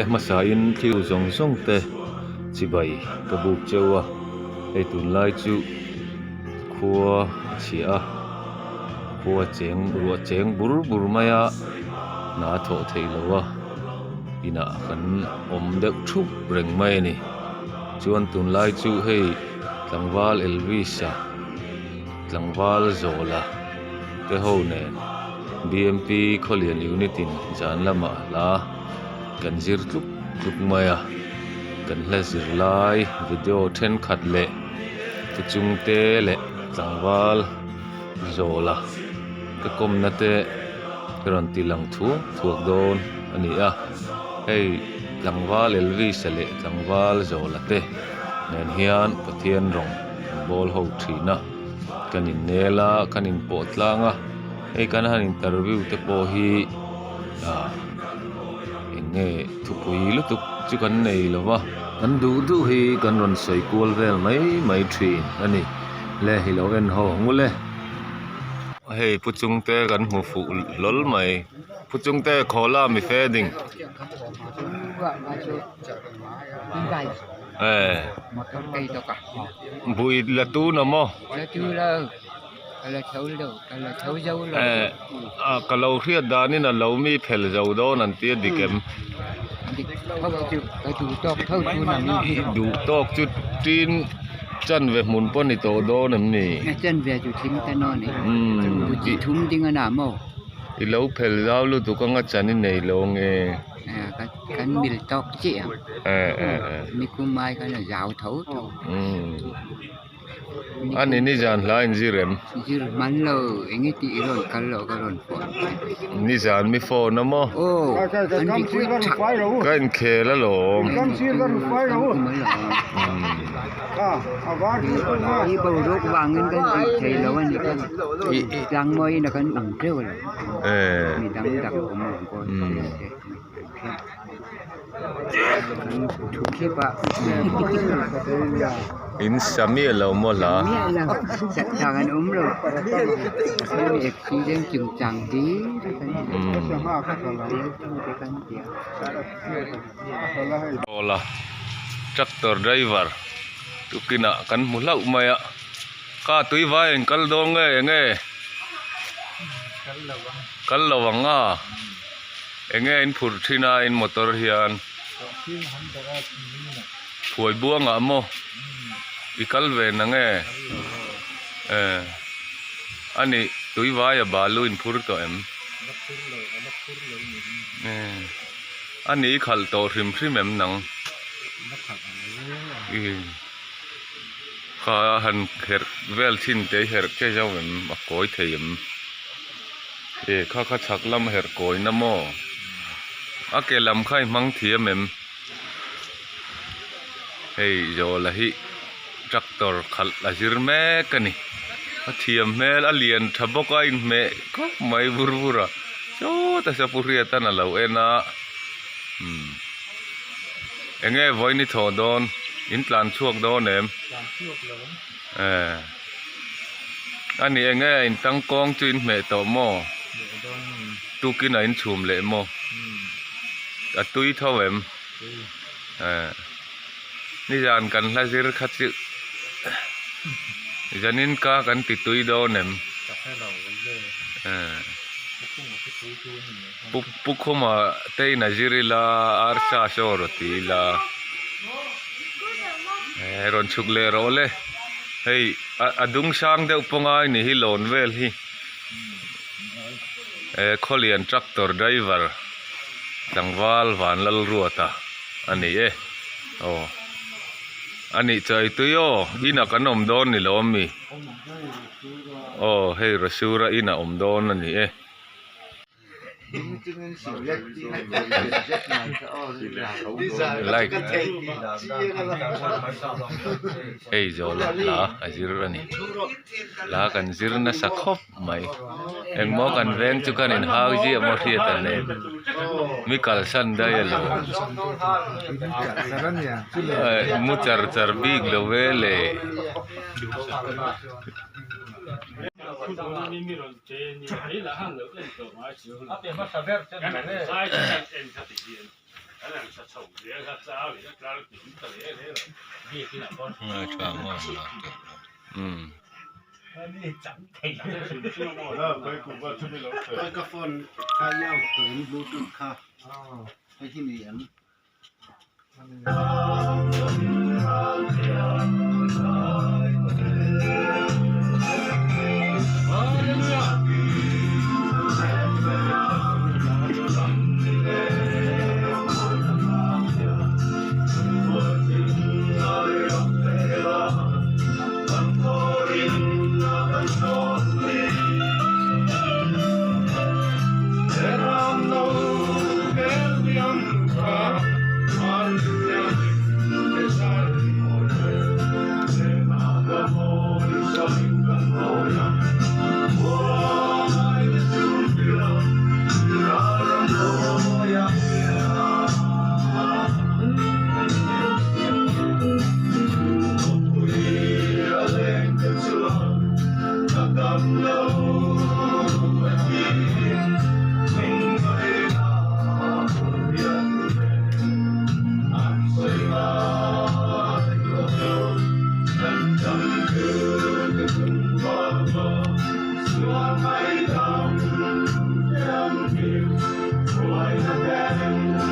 Awle hmasain thil zawng zawng te chibai ka buk cheu a, hei tunlai chu khua a chhia a, khua cheng ruah cheng bur bur mai a, hna a thawh theih loh a, inah kan awm deuh thup reng mai a ni. Chuan tunlai chu hei tlangval Elvis-a tlangval Zawla te ho nen BMP Khawlian Unit in zan lamah hla kan zir tluk tluk mai a, kan hla zir lai video thenkhat leh thuchungte leh tlangval Zawla te kawmna te rawn ti lang thuak thuak dawn a ni a, hei tlangval Elvis-a leh tlangval Zawla te nen hian Pathian rawng an bawl ho thin a. Kan innel a kan inpawh tlang a hei kan han interview te pawh hi ah eng nge thupui lutuk chu kan nei lo va kan duh duh hi kan rawn sawi kual vel mai mai thin a ni le i lo en ho ang ule hei pu chungte kan hmu fuh hlawl mai pu chungte khawla mi fe ding. Bui la tun a maw? Ka lo hriat danin a lo mi phel zo dawn an tia dik em? Duh tawk chu tin chan ve hmun pawh ni tawh dawn em ni? I lo phel zau lutuk anga chan i nei lo nge? Kan mil tawk chiah ang nikum ai khan a zau tho tho. A ni nizan hla in zir em? Zir hman lo eng nge tih i rawn kal lo ka rawn phone che. Nizan mi phone a maw? Aw an ri pui thak. Ka inkhel alawm. I boruak vangin kan zir thei lo a ni kha tlangmawiin a kan awm teuh lo mi dang dang awm lo pawh ni se. In sa miah lo maw hla? Awla tractor driver tukinah kan hmu hlauh mai a ka tui vai an kal dawn nge enge kal lo ang a. Enge in phurh thin a in motor hian phuai buangah maw i kal ve na nge eh a nih tui vaia balu in phur tawh em eh a nih i khalh tawh hrim hrim em nang ih kha han herh vel thin te i herh che zauh em a kawi thei em. E kha kha chhak lam herh kawi na maw? A ke lam kha i hmang thiam em? Hei Zawla hi tractor khalh a zir mek a ni. A thiam hmel a lian tha bawk a inhmeh khawp mai vur vur a sawta sapu hriatan a lo en a umm eng nge vawiin i thawh dawn in tlan chhuak dawn em? Eh. A ni eng nge in tangkawng chu in hmeh tawh maw? Tukin a in chhum leh maw? A tui tho em? Eh. Nizan kan hla zir kha chu zanin ka kan ti tui dawn em? Eh. Pu Pu Khuma te in a zir ila arsa saw raw ti ila eh rawn chhuk leh rawh le hei a a dung sang deuh pawh ngai ni hi lawn vel hi eh khawlian tractor driver tlangval Vanlalruata a ni e aw a nih chawi tui aw inah kan awm dawn ni lo ami aw hei Rasura inah awm dawn a ni e. Like hei zawh lah hla a zir a ni hla kan zir nasa khawp mai engmaw kan veng chu kan inhau ziah maw hriat an em mi kalsan daih a lo mu char char bik lo ve le.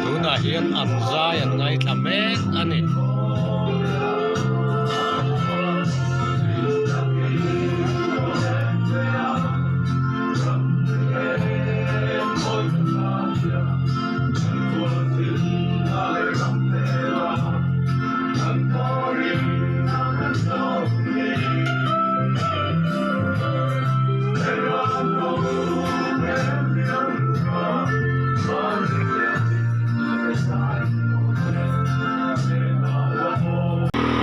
Tunah hian an zai an ngaithla mek a ni.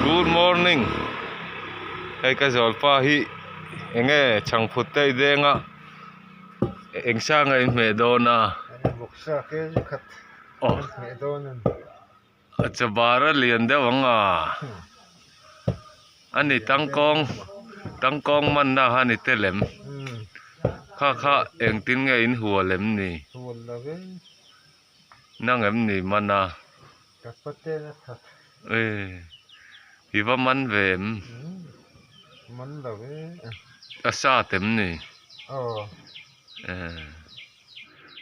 Good morning hei ka zawlpa hi enge chhangphut te i deng a eng sang a inhmeh dawn a aw a chabar a lian deuh ang a ani tangkawng tangkawng manna kha a ni tel em kha kha engtin nge in hual em ni nang em ni man a i va man ve em a sat em ni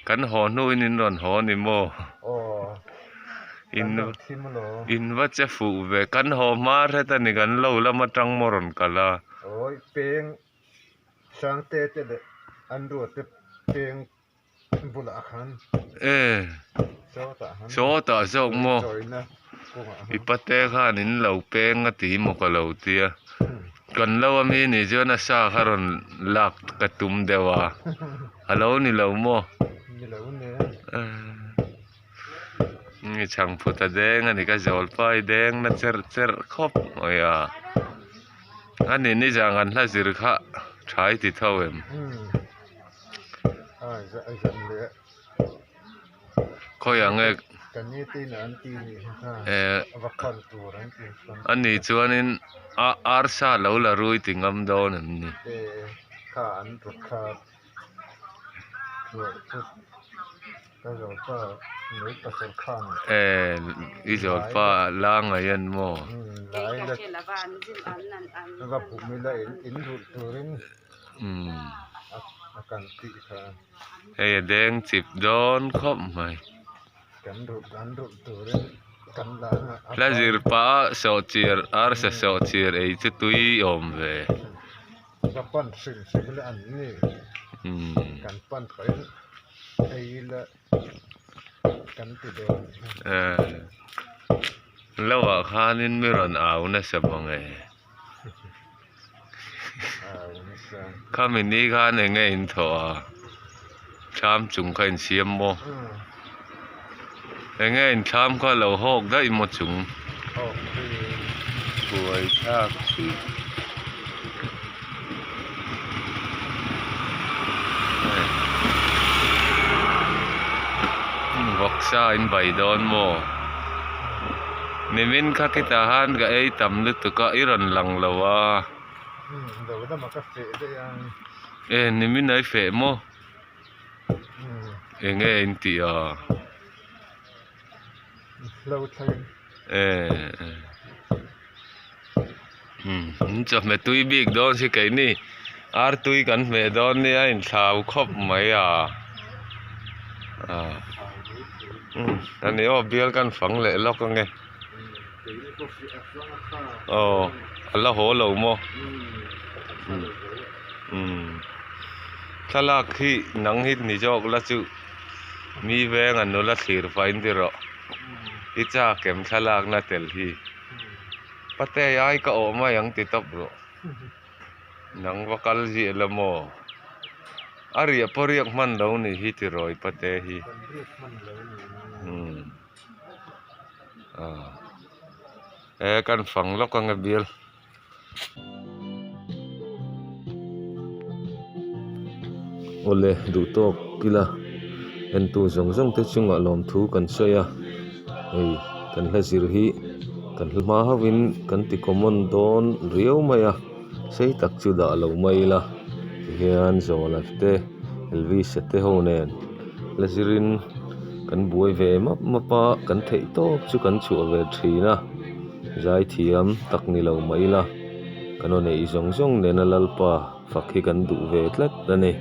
Kan haw hnuin in rawn haw ni maw? In in va che fuh ve. Kan haw hma hret a ni kan lo lam atang maw rawn kal a. Awi peng Sangte te leh Andrew te peng bulah khan. E sawtah zawk maw? I pate khan in lo peng a ti maw ka lo tia. Kan lo ami nih chuan a sa kha rawn lak ka tum deuh a, a lo ni lo maw? Ni chhangphut a deng a ni ka zawl pai deng na cherh cherh khawp mai a, a ni nizan kan hla zir kha tha i ti tho em? Khawiah nge a ni chuanin a arsa lo la rui ti ngam dawn em ni? Eh i zawlpa la ngai an maw? Hei a deng chip dawn khawp mai. Hla zir pah a sawhchiar arsa sawhchiar ei chu tui awm ve. Lo ah khanin mi rawn au nasa bawng e. Khami ni khan eng nge in thawh a thlam chung kha in siam maw eng nge in thlam kha lo hawk daih maw chung buai thlak si vawksa in bai dawn maw. Nimin kha khitah khan ka ei tam lutuk a i rawn lang lo a. E nimin a i feh maw? Eng nge in tih a? Hlo thlengin. Eh eh. Umm in chawhmeh tui bik dawn si keini ar tui kan hmeh dawn nia a inthlau khawp mai a ah umm ani aw bial kan fang leh lawk ange aw a la haw lo maw umm thlalak hi nang hi ni zawk la chu mi veng a nula thlir fai in ti rawh i chak em thlalak na tel hi. Pate ai ka awh mai ang ti tawp rawh. Nang va kal ziah la maw? A riah pawh riak hman lo ni hi ti rawi pate hi. Umm ah e kan fang lawk ang e bial. Awle duh tawk ila entu zawng zawng te chungah lawmthu kan sawi a hei kan hla zir hi kan hla hma hauhin kan ti common dawn riau mai a sei tak chu dah lo mai ila tihian zawla te Elvis a te ho nen hla zirin kan buai ve map map a kan theih tawp chu kan chhuah ve thin a zaithiam tak ni lo mah ila kan aw neih zawng zawng nena Lalpa fak hi kan duh ve tlat a ni.